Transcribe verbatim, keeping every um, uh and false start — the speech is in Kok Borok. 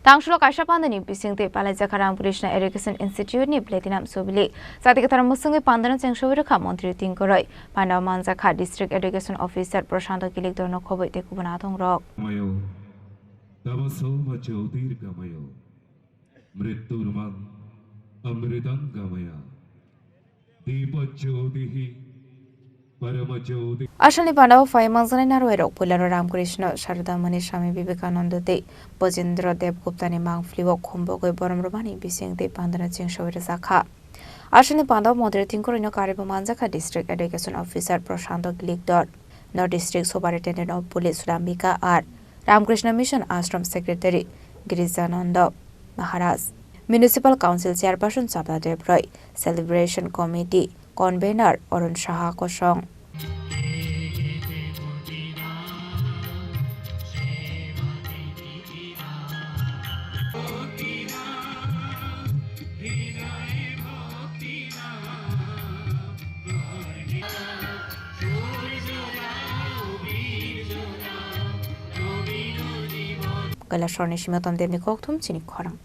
Tangsulo kaisa pandani bisingtwi palaijakha Ramakrishna Education Institute ni Platinum Jubilee. Jati kwthar mwswngwi pandano chengsowi rwkha Montri Tingkoroi. Pandao manjakha District Education Officer Prashanto Kilikdorno khobwi tei kubun adongrok. Gamayo, tava soma jyotirgamaya, mrityurmang amritam gamaya. Deepa jyotihi parama jyoti. Asalni pandao phai manjaknai narwai rok puilano Ramakrishna, Sarodamani, Swami Vivekananda tei Bojendra Dev Guptani mangphlio khumbogwi borom rwmani bisingtwi pandano chengsowi rwjakha. Asalni pandao Montri Tingkoroino karibo manjakha District Education Officer Prashanto Kilikdor, North District Superintendent of Police Sudambika R, Ramakrishna Mission Ashram Secretary Girijananda Maharaj, Municipal Council Chairperson Chapla Dev Roy, Celebration Committee Convener Arun Saha kosong. Kailasharni Simaton Devni kokthum chini khorang.